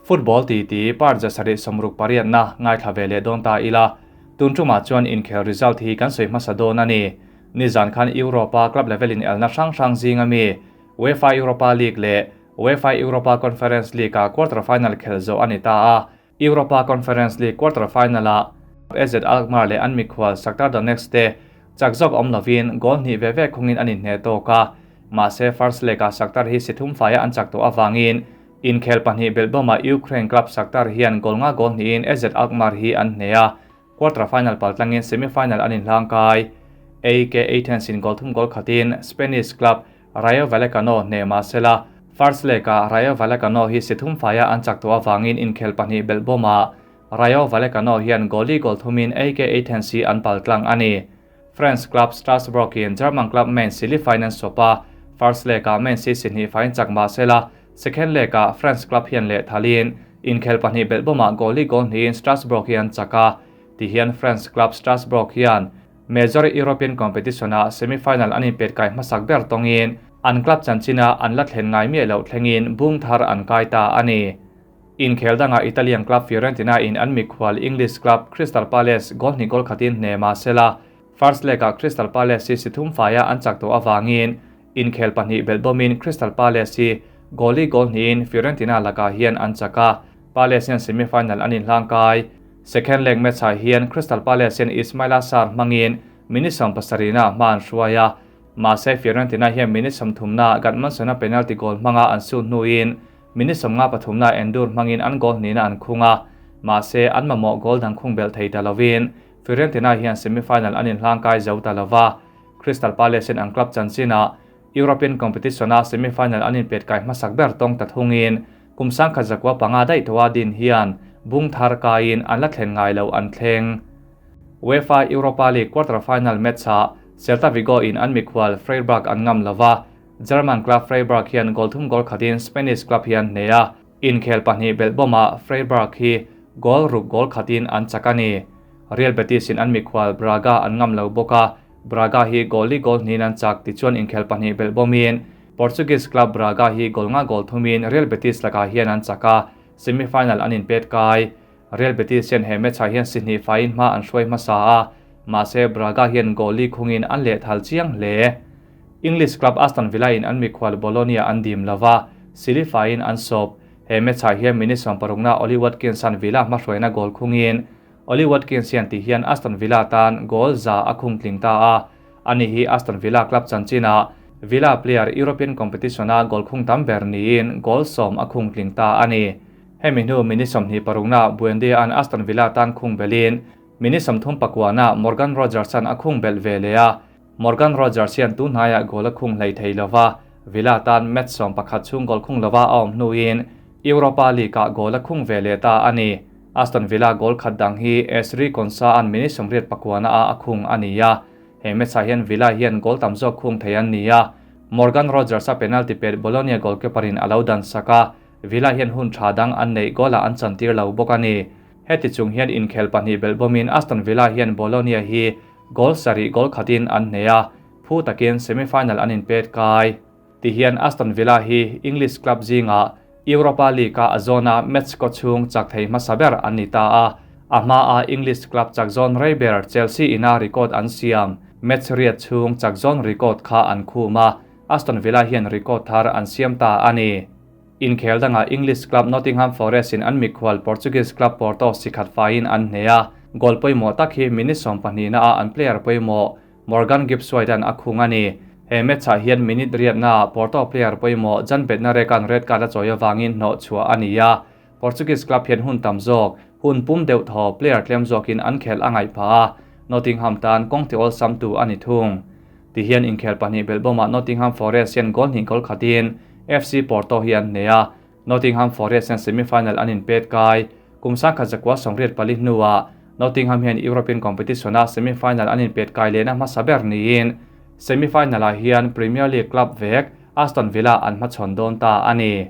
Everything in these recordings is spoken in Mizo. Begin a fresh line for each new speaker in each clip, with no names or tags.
Football titi part 768 na ngaithla ve leh dawn ta ila. Tun tumah chuan inkhel result hi kan sawi hmasa dawn a ni. Nizan khan Europa club level in elna hrang hrang zing ami UEFA Europa League leh UEFA Europa Conference League a quarter final khel zo ani ta a. Europa Conference League quarter final a AZ Alkmaar leh an mikhual Shakhtar Donetsk te chak zawk awm lovin goal hnih ve ve khungin an inhne tawk a. Mahse first leg a Shakhtar hi si thum faia an chak tawh awangin inkhel pahnih belhbawma Ukraine club Shakhtar hian goal nga goal hnihin AZ Alkmaar hi an hne a. Quarter final paltlangin semi-final an inhlang kai. AEK Athens in goal thum goal khatin Spanish club Rayo Vallecano hne mahsela first leg a Rayo Vallecano hi si thum faia an chak tawh awangin inkhel pahnih belhbawma Rayo Vallecano hian goal li goal thumin AEK Athens hi an paltlang ani. France club Strasbourg in German club Mainz sili finance sopa first leg a Mainz hi si hnih fain chak mahsela second leg a France club hian leh thalin inkhel pahnih belhbawma goal li goal hnihin Strasbourg hian chaka ti hian France club Strasbourg hian major European competition a semi-final an inpet kai hmasak ber tawngin an club chanchina an la thlen ngai mi lo thlengin bung thar an kai ta ani. Inkhel danga Italian club Fiorentina in an mikhual English club Crystal Palace goal hnih goal khatin hne mahsela first leg a Crystal Palace hi si thum faia an chak tawh awangin inkhel pahnih belhbawmin Crystal Palace hi goal li goal hnihin Fiorentina lakah hian an chaka Palace hian semi-final an inhlang kai. Second leg match ah hian Crystal Palace hian Ismaila Sarr hmangin minute 70 na hma an hruai a. Mahse Fiorentina hian minute 30 na Gudmundsson penalty goal hmanga an su hnuin minute 53 na Ndour hmangin an goal hnihna an khunga. Mahse an mamawh goal dang khung bel thei ta lovin Fiorentina hian semi-final an inhlang kai zo ta lova. Crystal Palace in an club chanchina European competition a semi-final an inpet kai hmasak ber tawng ta thungin kum 1905 daih towa din hian bung thar kaiin an la thlen ngai lo an thleng. UEFA Europa League quarter final match a Celta Vigo in an mikhual Freiburg an ngam lova. German club Freiburg hian goal thum goal khatin Spanish club hian hne a. Inkhel pahnih belhbawma Freiburg hi goal ruk goal khatin an chakani. Real Betis in an mikhual Braga an ngam lo bawka. Braga hi goal li goal hnin an chak ti chuan inkhel pahnih belhbawmin Portuguese club Braga hi goal nga goal thumin Real Betis lakah hian an chaka semi-final an inpet kai. Real Betis hian he match ah hian si hnih fain hma an hruai hmasa a. Mahse Braga hian goal li khungin an leh thal chiang hle. English club Aston Villa in an mikhual Bologna an dim lova sili fain an sawp. He match ah hian minute 60 na Oli Watkins an Villa hma hruaina goal khungin Oli Watkins hian ti hian Aston Villa tan goal 100 a khung tling ta a. Ani hi Aston Villa club chanchina Villa player European competition a goal khung tam ber niin goal 10 a khung tling ta ani. Hemi hnu minute 26 na Buendia an Aston Villa tan khung belin minute 39 na Morgan Rogers an a khung bel ve le a. Morgan Rogers hian tu hnaia goal a khung hlei thei lova. Villa tan match 11 chung goal khung lova a awm hnuin Europa League a goal a khung ve le ta ani. Aston Villa goal khat dang hi Ezri Konsa an minute 89 na a a khung ani a. He match ah hian Villa hian goal tam zawk khung thei an ni a. Morgan Rogers a penalty pet Bologna goalkeeper in alo dan saka. Villa hian hun tha dang an nei goal a an chantir lo bawk ani. Heti chung hian inkhel pahnih belhbawmin Aston Villa hian Bologna hi goal 7 goal khatin an hne a. Phu takin semi-final an inpet kai. Ti hian Aston Villa hi English club zinga Europa League a azona match ko chung chak thei hmasa ber an ni ta a. A hma a English club chak zone Reiber Chelsea ina record an siam match riat chung chak zone record kha an khuma. Aston Villa hian record thar an siam ta ani. Inkhel danga English club Nottingham Forest in an mikhual Portuguese club Porto sikhat fain an hne a. Goal pawimawh tak hi minute 12 na a an player pawimawh Morgan Gibbs White an a khung ani. He match ah hian minute 8 na Porto player pawimawh Jan Bednarek an red card a chawi awangin hnawh chhuah ani a. Portuguese club hian hun tam zawk hun pum deuh thaw player tlem zawkin an khel a ngaih pha a. Nottingham tan kawng ti awlsam tu ani thung. Ti hian inkhel pahnih belhbawmah Nottingham Forest hian goal hnih goal khatin FC Porto hi an hne a. Nottingham Forest hian semi-final an inpet kai. Kum 1984 hnuah Nottingham hian European competition a semi-final an inpet kai lehna hmasa ber niin semi-final ah hian Premier League club vek Aston Villa an hmachhawn dawn ta ani.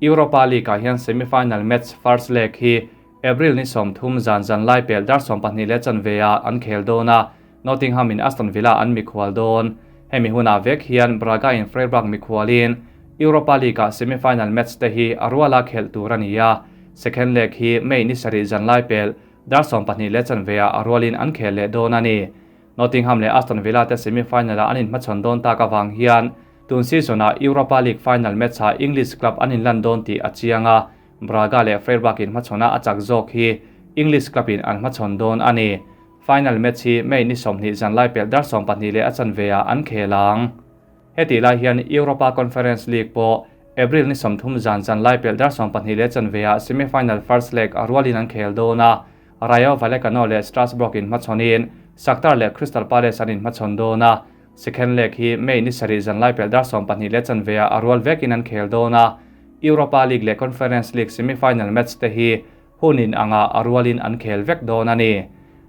Europa League ah hian semi-final match first leg hi April ni 30 zan zan lai pel dar 12:15 ah an khel dawn a. Nottingham in Aston Villa an mikhual dawn. Hemi huna vek hian Braga in Freiburg mikhualin Europa League a semi-final match te hi a ruala khel tur ani a. Second leg hi May ni sarih zan lai pel dar 12 leh chanve ah a rualin an khel leh dawn a ni. Nottingham leh Aston Villa te semi-final ah an inhmachhawn dawn tak avang hian tun season ah Europa League final match ah English club an inlan dawn tih a chiang a, Braga leh Freiburg inhmachhawn ah a chak zawk hi English club in an hmachhawn dawn a ni. Final match hi May ni 20 zan lai pel dar 12 leh a chanve ah an khel ang. Hetih lai hian Europa Conference League pawh April ni 30 zan zan lai pel dar 12 leh chanve ah semi-final first leg a rualin an khel dawn a, Rayo Vallecano leh Strasbourg inhmachhawnin Shakhtar leh Crystal Palace an inhmachhawn dawn a, second leg hi May ni sarih zan lai pel dar 12 leh chanve ah a rual vekin an khel dawn a, Europa League leh Conference League semi-final match te hi hunin anga a rualin an khel vek dawn a ni.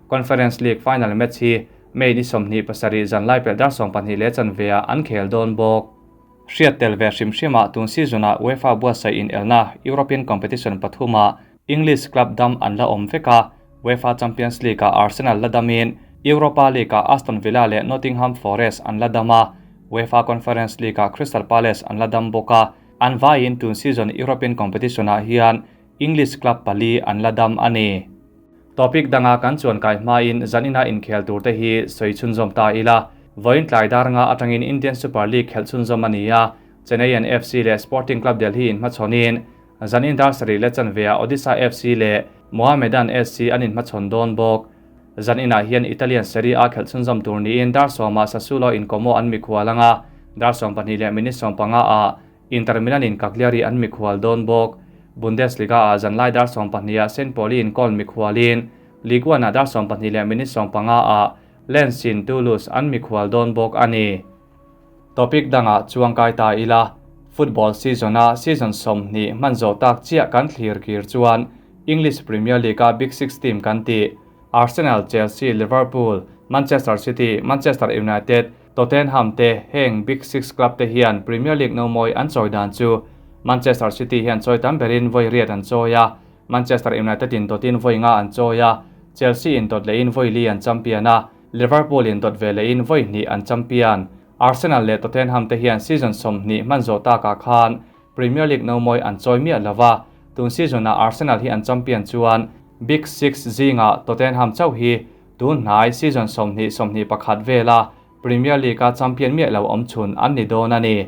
Conference League final match hi May ni 27 zan lai pel dar 12 leh chanve ah an khel dawn bawk. Hriat tel ve hrim hrimah tun season ah UEFA buatsaih in elna European competition pathuma English club dam an la awm vek a, UEFA Champions League ah Arsenal la damin Europa League ah Aston Villa leh Nottingham Forest an la dam a, UEFA Conference League ah Crystal Palace an la dam bawk a, an vaiin tun season European competition ah hian English club pali an la dam a ni. Topic danga kan chuan kai hmain zanina inkhel tur te hi sawi chhunzawm ta ila. Vawiin tlai dar nga atangin Indian Super League khelh chhunzawm a ni a, Chennaiyin FC leh Sporting Club Delhi inhmachhawnin zanin dar sarih leh chanve ah Odisha FC leh Mohammedan SC an inhmachhawn dawn bawk. Zaninah hian Italian Serie A khelh chhunzawm tur niin dar sawmah Sassuolo in Como an mikhual anga, dar 12 leh minute 15 ah Inter Milan in Cagliari an mikhual dawn bawk. Bundesliga ah zanlai dar 12 ah Saint Pauli in Köln mikhualin Ligue 1 ah dar 12 leh minute 15 ah Lens in Toulouse an mikhual dawn bawk a ni. Topic dangah chuang kai ta ila, football season a season 20 hman zawh tak chiah kan thlir kir chuan English Premier League a Big Six team kan ti Arsenal, Chelsea, Liverpool, Manchester City, Manchester United, Tottenham te heng Big Six club te hian Premier League no mawi an chawi dan chu Manchester City hian chawi tam berin vawi riat an chawi a, Manchester United in dawtin vawi nga an chawi a, Chelsea in dawt lehin vawi li an champion a, Liverpool in dawt ve lehin vawi hnih an champion. Arsenal leh Tottenham te hian season 20 hman zawh takah khan Premier League no mawi an chawi miah lova, tun season ah Arsenal hi an champion chuan Big Six zinga Tottenham chauh hi tun hnai season 20 21 vela Premier League a champion miah lo awm chhun an ni dawn a ni.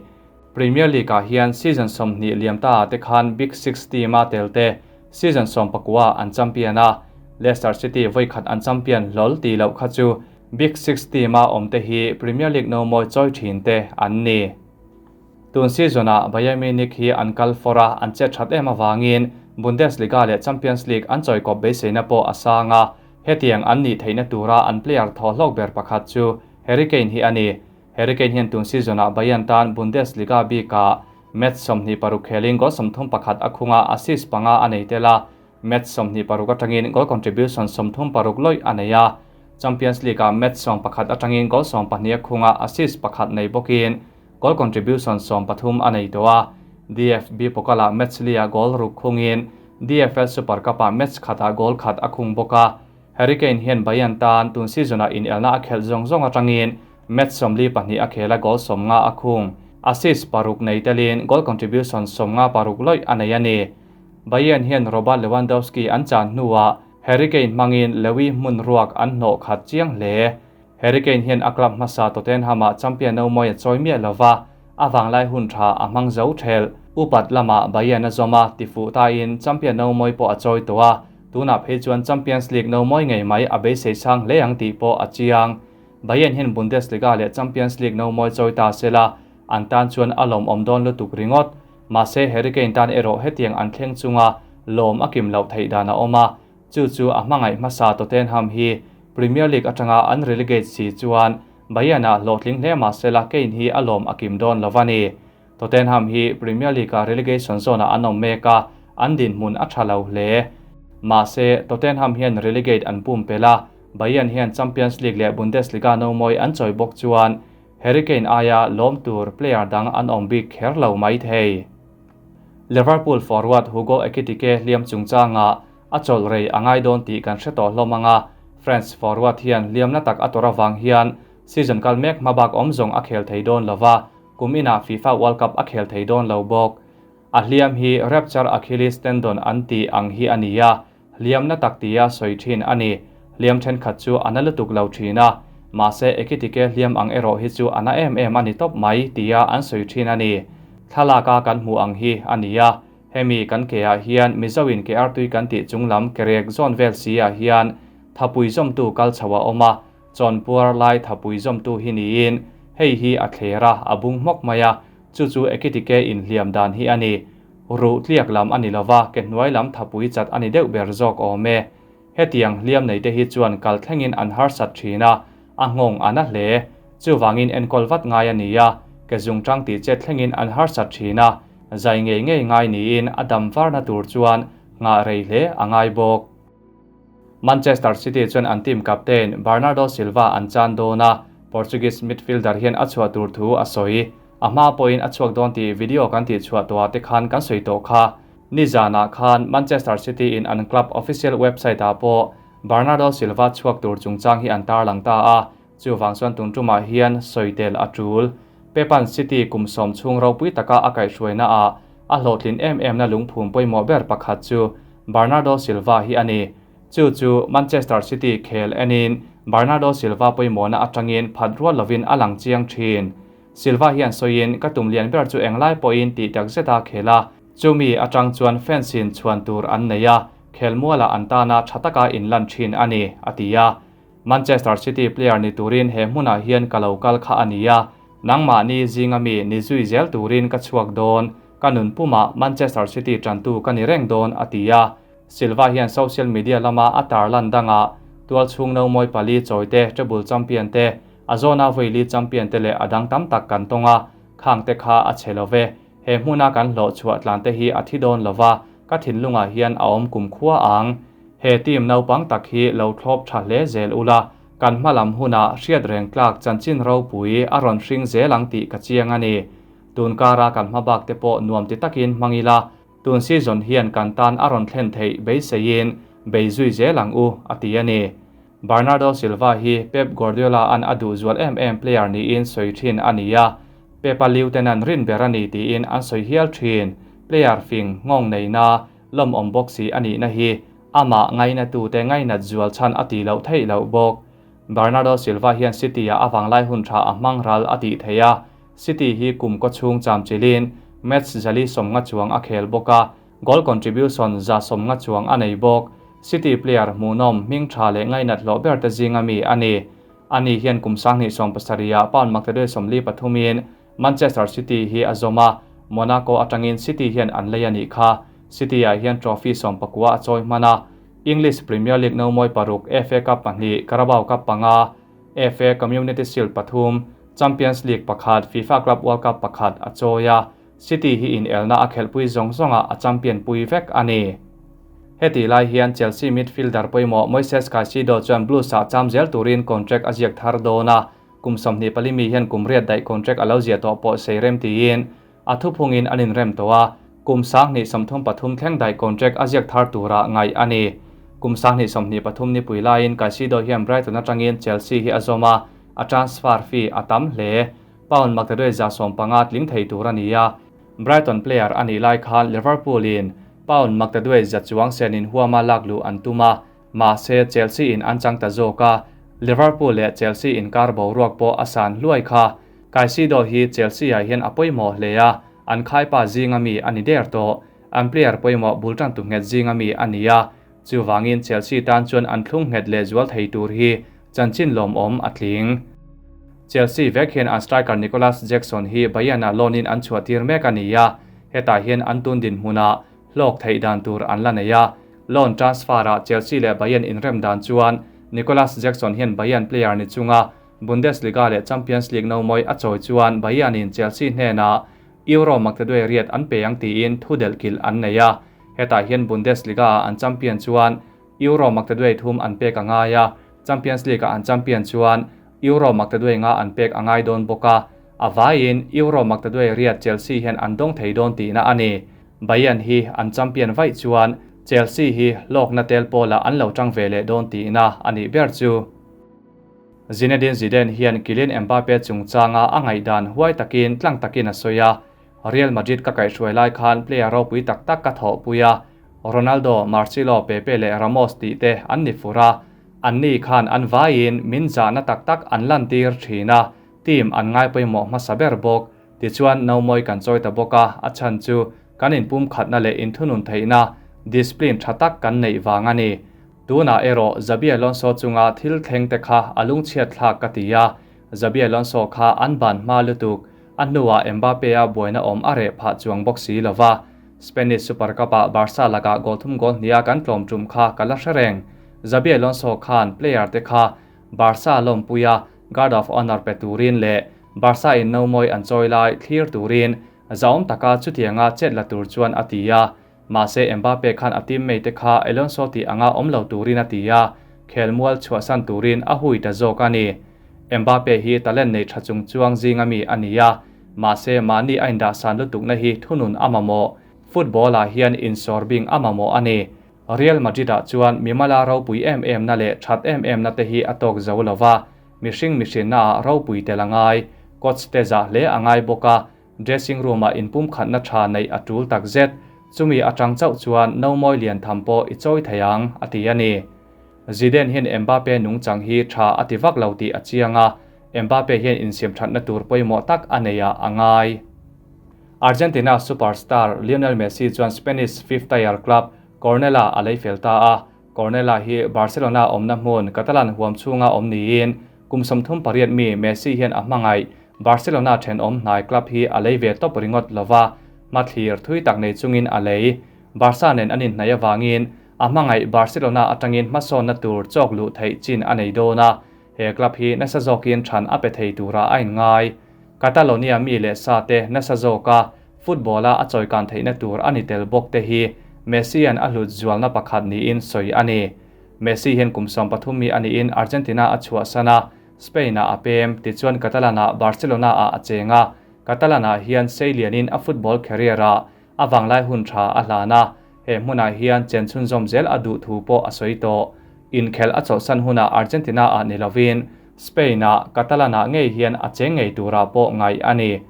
Premier League ah hian season 20 liam ta te khan Big Six team a tel te season 19 an champion a, Leicester City vawi khat an champion hlol ti lo kha chu Big Six team a awm te hi Premier League no mawi chawi thin te an ni. Tun season ah Bayern Munich hi an kal fora an che that em awangin Bundesliga leh Champions League an chawi kawp beiseina pawh a sang a, hetiang an nih theihna tura an player thaw hlawk ber pakhat chu Harry Kane hi a ni. Harry Kane hian tun season ah Bayern tan Bundesliga bikah match 26 khelin goal 31 a khunga assist panga a nei tel a, match 26 atangin goal contribution 36 loi a nei a, Champions League ah match 11 atangin goal 12 a khunga assist pakhat nei bawkin goal contribution 13 a nei tawh a, DFB Pokal ah match lia goal ruk khungin DFL Super Cup ah match khatah goal khat a khung bawk a, Harry Kane hian Bayern tan tun season ah in elna a khelh zawng zawng atangin match 42 a khela goal 50 a khung, assist paruk nei telin goal contribution 56 loi a nei a ni. Bayern hian Robert Lewandowski an chan hnuah Harry Kane hmangin Lewi hmun ruak an hnawh khat chiang hle. Harry Kane hian a club hmasa Tottenham ah champion no mawi a chawi miah lova, a wanglai hun tha a hmang zo thel. Upat lama Bayern a zawma tifu ta in champion no mawi pawh a chawi tawh a, tunah phei chuan Champions League no mawi ngei mai a beisei sang hle ang tih pawh a chiang. Bayern hian Bundesliga leh Champions League no mawi chawi ta sela an tan chuan a lawm awm dawn lutuk ringawt. Mahse Harry Kane tan erawh hetiang an thleng chunga lawm a kim loh theih dan a awm a, chu chu a hmangaih hmasa Tottenham hi Premier League atanga an relegate si chuan Bayern ah hlawhtling hle mahsela Kane hi a lawm a kim dawn lova ni. Tottenham hi Premier League ah relegation zone ah an awm mek a, an din hmun a tha lo hle. Mahse Tottenham hian relegate an pum pel a, Bayern hian Champions League leh Bundesliga no mawi an chawi bawk chuan Harry Kane aia lawm tur player dang an awm bik kher lo mai thei. Liverpool forward Hugo Ekitike hliam chungchanga a chawl rei a ngai dawn tih kan hre tawh hlawm anga, French forward hian hliamna tak a tor awang hian season kal mek hmabak awm zawng a khel thei dawn lova, kum inah FIFA World Cup a khel thei dawn lo bawk. A hliam hi Rupture Achilles tendon an tih ang hi a ni a, hliam na tak tia sawi thin a ni. Hliam thenkhat chu a na lutuk lo thin a, mahse Ekitike hliam ang erawh hi chu a na em em a ni tawp mai tia an sawi thin a ni. Thlalaka kan hmuh ang hi a ni a, hemi kan ke ah hian Mizoin ke artui kan tih chunglam kerek zawn vel si ah hian thapui zawmtu kal chho a awm a, Chawnpuar lai thapui zawmtu hi niin hei hi a thler a, a bung hmawk mai a, chu chu Ekitike inhliam dan hi a ni. Ruh tliak lam a ni lova, ke hnuai lam thapui chat a ni deuh ber zawk awm e. Hetiang hliam neite hi chuan kal thlengin an harsat thin a, a nghawng a na hle. Chuvangin enkawl vat ngai a ni a, ke zungtang tih chet thlengin an harsat thin a, zai ngei ngei ngai niin a dam varna tur chuan nghah rei hle a ngai bawk. Manchester City chuan an team captain Bernardo Silva an chan dawn a, Portuguese midfielder hian a chhuah tur thu a sawi. A hma pawhin a chhuak dawn tih video kan tihchhuah tawhah te khan kan sawi tawh kha. Nizanah khan Manchester City in an club official website ah pawh Bernardo Silva chhuak tur chungchang hi an tarlang ta a, chuvang chuan tun tumah hian sawi tel a tul. Pepan City kum sawm chhung ropui taka a kaihhruaina ah a hlawhtlin em emna lungphum pawimawh ber pakhat chu Bernardo Silva hi a ni. Chu chu Manchester City khel enin Bernardo Silva pawimawhna atangin phat rual lovin a lang chiang thin. Silva hian sawiin, Ka tum lian ber chu englai pawhin tih tak zeta khel a, chumi atang chuan fans in chhuan tur an nei a, khelmualah an tana tha taka inlan thin a ni, a ti a. Manchester City player ni turin he hmunah hian ka lo kal kha a ni a, nangmahni zinga mi ni zui zel turin ka chhuak dawn, ka nun pumah Manchester City tantu ka ni reng dawn, a ti a. Silva hian social media lama a tarlan dangah tualchhung nomawi pali chawite, treble champion te, a zawna vawi champion te leh a dang tam tak kan tawng a, khang te kha a chhe lo ve. He hmuna kan hlawh chhuah tlan te hi a thi dawn lo va, ka thinlungah hian a awm kum khua ang. He team naupang tak hi lo thlawp tha hle zel ula, kan hma lam hunah hriat reng tlak chanchin ropui a rawn hring zel ang tih ka chiang a ni. Tun kara kan hma bak te pawh nuam ti takin hmang ila, tun season hian kan tan a rawn thlen theih beiseiin bei zui zel ang u, a ti a ni. Bernardo Silva hi Pep Guardiola an a duh zual em em player niin sawi thin a ni a, Pep-a lieutenant rin ber a ni tiin an sawi hial thin. Player fing nghawng neina lawmawm bawk si a nihna hi amah ngainatute ngainat zual chhan a tih loh theih loh bawk. Bernardo Silva hian City-ah a vanglai hun tha a hmang ral a tih theih a, City hi kum kaw chhung cham chilin match zali sawmnga chuang a khel bawk a, Goal contribution 150 chuang a nei bawk. City player hmuhnawm, hming tha leh ngainat hlawh ber te zinga mi a ni. Ani hian kum 2017 ah pound maktaduai 43 in Manchester City hi a zawm a, Monaco atangin City hian an lei a nih kha. City ah hian trophy 19 a chawi hman a, English Premier League nomawi paruk, FA Cup pahnih, Carabao Cup panga, FA Community Shield pathum, Champions League pakhat, FIFA Club World Cup pakhat a chawi a. City hi inelna a khelhpui zawng zawngah a champion pui vek a ni. Heti lai hian Chelsea midfielder pawimawh Moises Caicedo chuan Blues-ah cham zel turin contract a ziak thar dawn a, kum 24 mi hian kum riat daih contract a lo ziah tawh pawh sei rem tiin a thuphungin an inrem tawh a, kum 2033 thleng daih contract a ziak thar tura ngaih a ni. Kum 2023 nipui laiin Caicedo hian Brighton atangin Chelsea hi a zawm a, a transfer fee a tam hle. Pound maktaduai 150 tling thei tur a ni a, Brighton player a nih lai khan Liverpool in pound maktaduai za chuang senin huama lak luh an tum a, mahse Chelsea in an chang ta zawk a, Liverpool leh Chelsea inkar boruak pawh a san hluai kha. Caicedo hi Chelsea ah hian a pawimawh hle a, an khaipa zinga mi a ni der tawh. An player pawimawh bul tan tu nghet zinga mi a ni a, chuvangin Chelsea tan chuan an thlung nghet leh zual thei tur hi chanchin lawmawm a tling. Chelsea vek hian an striker Nicolas Jackson hi Bayern-ah loan-in an chhuah tir mek a ni a, hetah hian an tun dinhmunah hlawk theih dan tur an la nei a. Loan transfer-ah Chelsea leh Bayern inrem dan chuan Nicolas Jackson hian Bayern player ni chunga Bundesliga leh Champions League nomawi a chawi chuan Bayern-in Chelsea hnenah Euro maktaduai riat an pe ang tiin thu delh kilh an nei a. Hetah hian Bundesliga-ah an champion chuan Euro maktaduai thum an pek a ngai a, Champions League-ah an champion chuan Euro maktaduai nga an pek a ngai dawn bawk a, a vaiin Euro maktaduai riat Chelsea hian an dawng thei dawn tihna a ni. Bayern hi an champion vaih chuan Chelsea hi hlawkna tel pawlah an lo tang ve leh dawn tihna a nih ber chu. Zinedine Zidane hian Kylian Mbappe chungchanga a ngaihdan huai takin tlang takin a sawi a. Real Madrid ka kaihhruai lai khan player ropui tak tak ka thawhpui a, Ronaldo, Marcelo, Pepe leh Ramos tih te an ni fur a, anni khan an vaiin min zahna tak tak an lantir thin a, team an ngaipawimawh hmasa ber bawk. Tichuan nomawi kan chawi ta bawk a, a chhan chu kan inpumkhatna leh inthunun theihna, discipline tha tak kan neih vang a ni. Tunah erawh Xabi Alonso chunga thil thleng te kha a lungchhiat thlak ka ti a, Xabi Alonso kha an ban hma lutuk, a hnuah Mbappe-a buaina awm a reh phah chuang bawk si lo va. Spanish Super Cup-ah Barca lakah goal thum goal hniha kan tlawm tum kha ka la hre reng. Xabi Alonso khan player te kha Barca lawmpuia Guard of Honour pe turin leh Barca in nomawi an chawi lai thlir turin zahawm taka chutianga chet la tur chuan a ti a. Mahse Mbappe khan a teammate te kha Alonso tih anga awm lo turin a ti a, khelmual chhuahsan turin a hui ta zawk a ni. Mbappe hi talent nei tha chung chuang zinga mi a ni a, mahse mahni a indahsan lutukna hi thunun a mamawh. Football ah hian insawr bing a mamawh a ni. Real Madrid ah chuan mimala ropui em em na leh that em em na te hi a tawk zo lo va, mihring mihrinna ah ropui tel a ngai, coach te zah hle a ngai bawk a, Dressing room ah inpumkhatna tha neih a tul tak zet, chumi atang chauh chuan nomawi lian tham pawh i chawi thei ang, a ti a ni. Zidane hian Mbappe nungchang hi tha a ti vak lo tih a chiang a, Mbappe hian insiamthatna tur pawimawh tak a nei ah a ngai. Argentina superstar Lionel Messi chuan Spanish fifth tier club Cornella a lei fel ta a, Cornella hi Barcelona awmna hmun Catalan huam chhunga awm niin kum 38 mi Messi hian a hmangaih Barcelona thenawm hnai club hi a lei ve tawp ringawt lova, hmathlir thui tak nei chungin a lei. Barca nen an inhnaih avangin a hmangaih Barcelona atangin hmasawnna tur chawk luh theih chin a nei dawn a, he club hi nasa zawkin than a pe thei tura a inngai. Catalonia mi leh sa te nasa zawka football-a a chawikan theihna tur a ni tel bawk te hi Messi-a'n a hlut zualna pakhat niin sawi a ni. Messi hian kum 13 mi a niin Argentina a chhuahsan a, Spain-ah a pem, tichuan Catalan-ah Barcelona-ah a cheng a, Catalan-ah hian sei lianin a football career-ah a vanglai hun tha a hlan a, he hmunah hian chen chhunzawm zel a duh thu pawh a sawi tawh. Inkhelh a chawlhsan hunah Argentina-ah ni lovin Spain-ah Catalan-ah ngei hian a cheng ngei turah pawh ngaih a ni.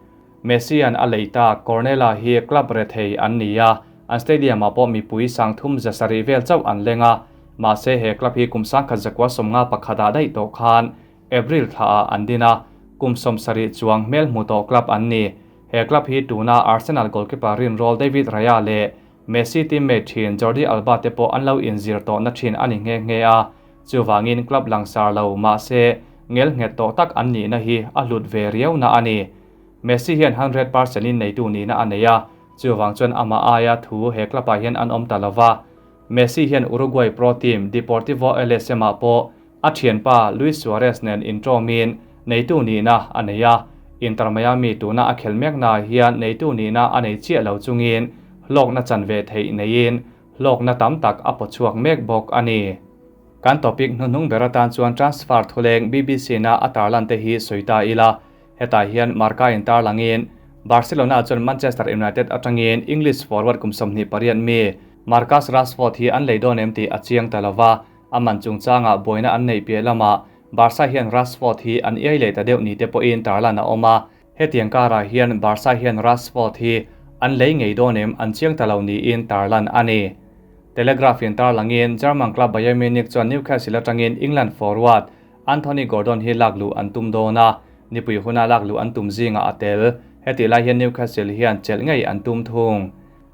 Messi-a'n a lei tak Cornella hi club rethei an ni a, an stadium-ah pawh mipui sangthum 700 vel chauh an leng a, mahse he club hi kum 1991 ah daih tawh khan April thlaah an din a, kum 70 chuang hmel hmu tawh club an ni. He club hi tuna Arsenal goalkeeper rinrawl David Raya leh Messi teammate thin Jordi Alba te pawh an lo inzir tawhna thin a ni nghe nghe a, chuvangin club langsar lo mahse ngel nghet tawh tak an nihna hi a hlut ve riauna a ni. Messi hian 100% in neitu nihna a nei a, chuvang chuan amah aia thu he club ah hian an awm ta lova. Messi hian Uruguay pro team Deportivo LSM ah pawh a thianpa Luis Suarez nen intawmin neitu nihna a nei a, Inter Miami tuna a khel mekna ah hian neitu nihna a nei chiah lo chungin hlawkna chan ve theih neiin hlawkna tam tak a pawchhuak mek bawk a ni. Kan topic hnuhnung ber atan chuan transfer thuleng BBC na a tarlan te hi sawi ta ila, hetah hian Marca in tarlangin Barcelona chuan Manchester United atangin English forward kum 28 mi Marcus Rashford hi an lei dawn em tih a chiang ta lova, a man chungchangah buaina an neih piah lamah Barca hian Rashford hi an iai leh ta deuh ni te pawhin tarlan a awm a, hetiang karah hian Barca hian Rashford hi an lei ngei dawn em an chiang ta lo niin tarlan a ni. Telegraph in tarlangin German club Bayern Munich chuan Newcastle atangin England forward Anthony Gordon hi lak luh an tum dawn a, nipui huna lak luh an tum zingah a tel. Heti lai hian Newcastle hian chelh ngei an tum thung.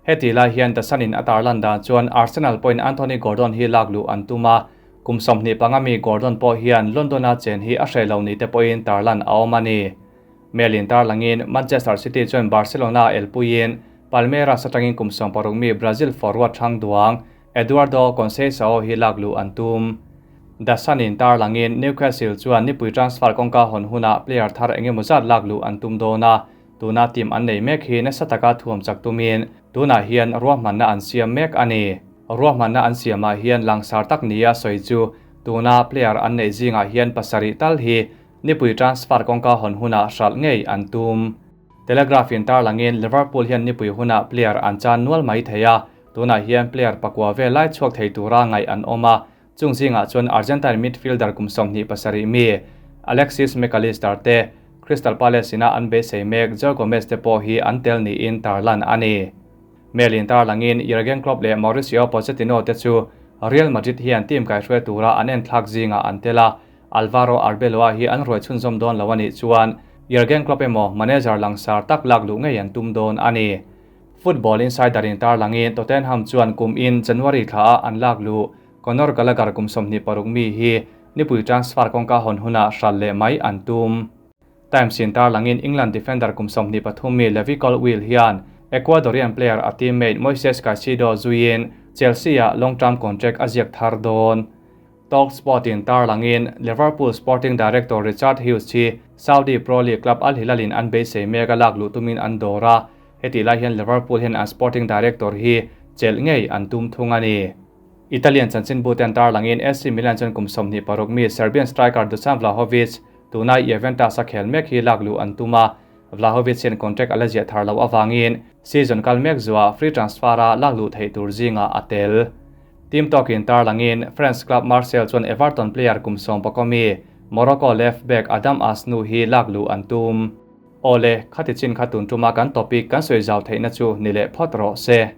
Heti lai hian The Sun in a tarlan dan chuan Arsenal pawhin Anthony Gordon hi lak luh an tum a, kum 25 mi Gordon pawh hian London-a chen hi a hreh lo ni te pawhin tarlan a awm a ni. Mail in tarlangin Manchester City chuan Barcelona elpuiin Palmeiras atangin kum 60 mi Brazil forward thang duang Eduardo Conceição hi lak luh an tum. The Sun in tarlangin Newcastle chuan nipui transfer kawngka hawn hunah player thar engemaw zat lak luh an tum dawn a, tuna team an nei mek hi nasa taka thuam chak tumin tunah hian ruahmanna an siam mek a ni. Ruahmanna an siamah hian langsar tak nia sawi chu tuna player an nei zingah hian pasarih tal hi nipui transfer kawngka hawn hunah hralh ngei an tum. Telegraph in tarlangin Liverpool hian nipui hunah player an chan nual mai thei a, tunah hian player pakua vel lai chhuak thei tura ngaih an awm a, chung zingah chuan Argentine midfielder kum 27 mi Alexis McAllister te, Crystal Palace ina an beisei mek Joe Gomez te pawh hi an tel niin tarlan a ni. Mail in tarlangin Jurgen Klopp leh Mauricio Pochettino te chu Real Madrid hian team kaihruai tura an enthlak zingah an tel a, Alvaro Arbeloa hi an ruai chhunzawm dawn lo a nih chuan Jurgen Klopp emaw manager langsar tak lak luh ngei an tum dawn a ni. Football Insider in tarlangin Tottenham chuan kum in January thla ah an lak luh Conor Gallagher kum 26 mi hi nipui transfer kawngka hawn hunah hral leh mai an tum. Times in tarlangin England defender kum 23 mi Levi Colwill hian Ecuadorian player a teammate Moises Caicedo zuiin Chelsea ah long term contract a ziak thar dawn. Talksport in tarlangin Liverpool sporting director Richard Hughes hi Saudi Pro League club Al Hilal in an beisei mek a lak luh tumin an dawr a, heti lai hian Liverpool hian an sporting director hi chelh ngei an tum thung a ni. Italian chanchinbu ten tarlangin AC Milan chuan kum 26 mi Serbian striker Dusan Vlahovic tuna Juventus a khel mek hi lak luh an tum a, Vlahovic hian contract a la ziah thar loh avangin season kal mek zuah free transfer a lak luh theih tur zingah a tel. Team Talk in tarlangin French club Marseille chuan Everton player kum 11 mi Morocco left back Adam Asnu hi lak luh an tum. Awle, khati chin kha tun tuma kan topic kan sawi zau theihna chu ni leh phawt rawh se.